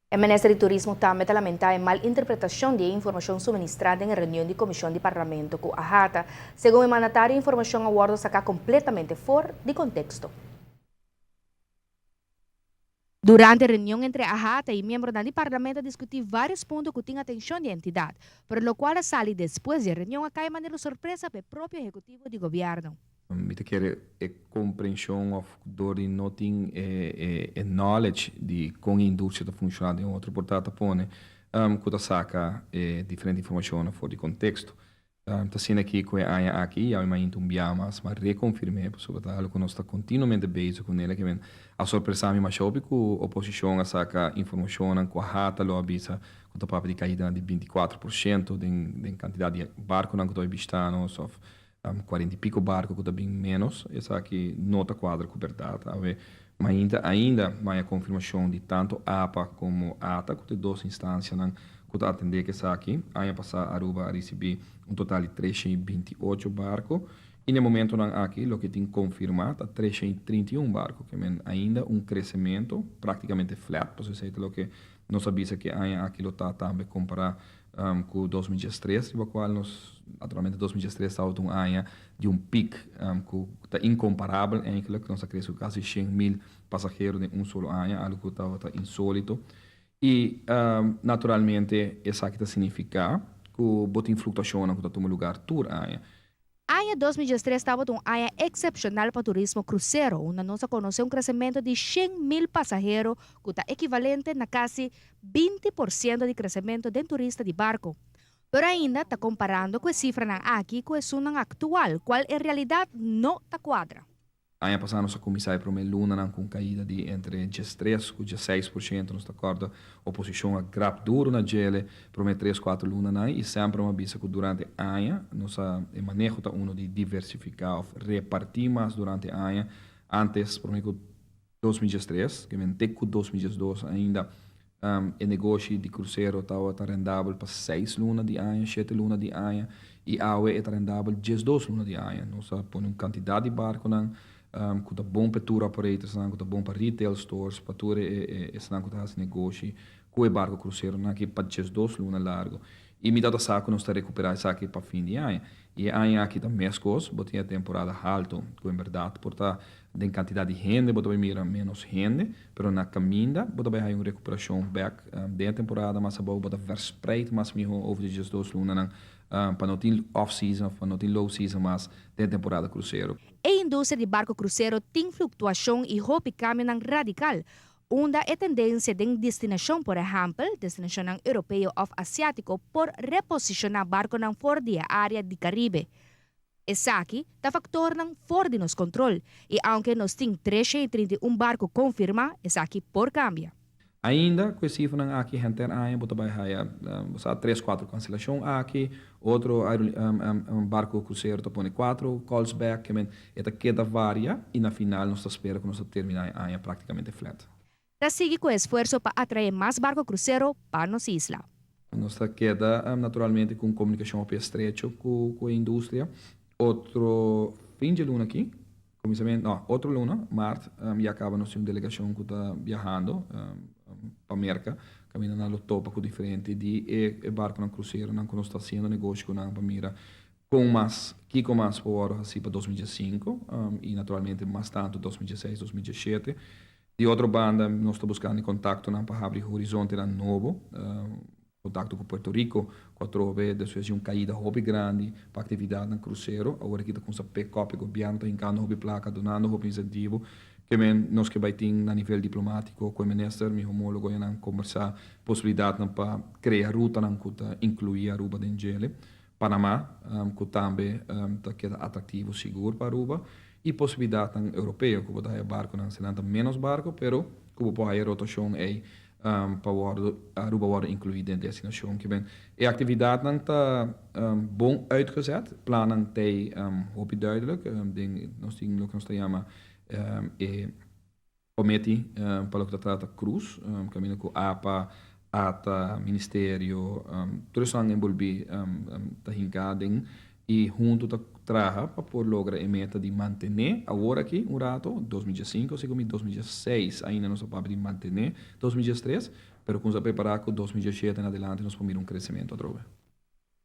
E minister di Turismo tambe ta lamenta e mal interpretacion di e informacion suministra den e reunion di Comision di Parlamento cu AHATA. Segun e mandatario, e informacion a wordo saca completamente for di contexto. Durante e reunion entre AHATA y miembronan di Parlamento a discuti varios punto cu tin atencion di e entidad, pero locual a sali despues di e reunion a cay manera sorpresa pa e propio ehecutivo di gobierno. Mi ta kere e comprension of door di no tin e knowledge di con e industria ta funciona den otro por ta ta pone cu ta saca e diferente informacionnan for di contexto. Ta asina aki cu e aña aki ya mi mainta un bia mas ma reconfirme pasobra ta algo cu nos ta continuamente bezig cu nele kimen a sorpresa mi masha hopi cu oposicion a saca informacionnan cu a hata lo a bisa cu ta papia di caidanan di 24% den cantidad di barconan cu ta bay bishita nos of 40 y pico barco cu ta bin menos. Esaki no ta cuadra cu berdad. Awe mainta ainda maya confirmacion di tanto APA como ATA cu ta e dos instancianan cu ta atende cu esaki. Aña pasa Aruba a ricibi un total di 328 barco y na e momentonan aki loke tin confirma ta 331 barco, ke men ainda un crecemento practicamente flat, pasobra esey ta loke nos a bisa cu e aña aki lo ta tambe compara cu 2013, riba cual nos naturalmente 2013 tabata un aña di un piek cu ta incomparabel eigenlijk. Nos a crece cu casi 100.000 pasahero den un solo aña, algo cu tabata insolito. Y naturalmente esaki ta significa cu bo tin fluctuacionnan cu ta tuma lugar tur aña. Aña 2013 tabata un aña excepcional pa turismo crucero, unda nos a conoce un crecemento di 100.000 pasahero, cu ta ekivalente na casi 20% di crecemento den turista di barco. Pero ainda ta comparando cu e cifranan aki cu esunnan actual, cual en realidad no ta cuadra. Aña pasa nos a cuminsa e prome lunanan cu un caida di entre 13 cu 16%. Nos ta acorda oposicion a grap duro na djele prome 3, 4 lunanan y semper a bisa cu durante aña nos a e maneho ta uno di diversifica of reparti mas durante aña. Antes, prome cu 2013, ke men te cu 2012 ainda, e negoshi di crucero tabata rendabel pa 6 luna di aña, 7 luna di aña, y awe e ta rendabel 12 luna di aña. Nos a pone un cantidad di barconan cu ta bon pa tour operators, cu ta bon pa retail stores, pa tur esnan cu ta haci negoshi cu e barco crucero nan aki pa 12 luna largo. Y mi ta sa cu nos ta recupera esaki pa fin di aña. Y e aña aki ta mescos, bo tin e temporada halto, cu en berdad por ta den cantidad di hende, bo ta bay mira menos hende, pero na caminda bo ta bay haya un recuperacion back den temporada mas abou, bo ta verspreid mas miho over di 12 lunanan pa no tin off season of pa no tin low season mas den temporada crucero. E industria di barco crucero tin fluctuacion y hopi cambionan radical, unda e tendencia den destinacion, por ehempel, destinacionnan europeo of asiatico, por reposiciona barconan for di e area di Caribe. Esaki ta factornan for di nos control y aunke nos tin 331 barco confirma, esaki por cambia. Ainda cu e cifranan aki henter aña bo ta bay haya sa 3, 4 cancelacion aki, otro barco crucero ta pone 4 calls back, ke men e ta keda varia y na final nos ta spera cu nos ta termina e aña practicamente flat. Ta sigui cu esfuerso pa atrae mas barco crucero pa nos isla. Nos ta keda naturalmente cu un comunicacion hopi estrecho cu e industria. Otro fin di luna aki, cuminsamento, no, otro luna, maart, ya caba nos tin un delegacion cu ta viahando pa Merca, caminda nan lo topa cu diferente di e barconan cruceronan cu nos ta haciendo negoshi cu nan pa mira con mas, kico mas por haci pa 2015 y naturalmente mas tanto 2016, 2017. Di otro banda, nos ta buscando contactonan pa habri horizontenan nobo, contacto cu Puerto Rico, cu atrobe despues di un caida hopi grandi pa actividadnan crucero, awor aki ta cuminsa pick up e gobierno ta hincando hopi placa, dunando hopi incentivo, ke men nos ke bay tin na nivel diplomatico cu e minister, mi homologo nan conversa posibilidadnan pa crea rutanan cu ta inclui Aruba den djele. Panama, cu tambe ta keda atractivo sigur pa Aruba, y posibilidadnan europeo, cu bo ta haya barconan, si nan ta menos barco, pero cu bo por haya rotacion ey pa wordo, Aruba wordo inclui den destinacion. Ke ben, e actividadnan ta bon uitgezet, plannan t'ey hopi duidelijk, den nos tin loke nos ta yama e committee pa loke ta trata cruise, caminda cu APA, ATA, Ministerio, tur esnan envolvi ta hinca den y hunto ta traha pa por logra e meta di mantene awor aki un rato, 2015, segun mi 2016 ainda nos ta papia di mantene 2013. Pero cu prepara cu 2017 en adelante nos por mira un crecemento atrobe.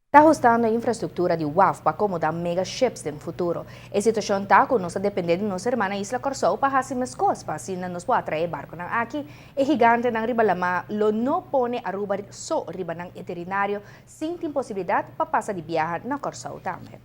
Ta ahustando e infrastructura di waf pa acomoda mega ships den futuro. E situacion ta cu nos ta depende di nos hermana isla Corsou pa haci mescos, pa asina nos por atrae barconan aki. E gigantenan riba lama lo no pone Aruba so riba nan itinerario sin tin posibilidad pa pasa di biaha na Corsou tambe.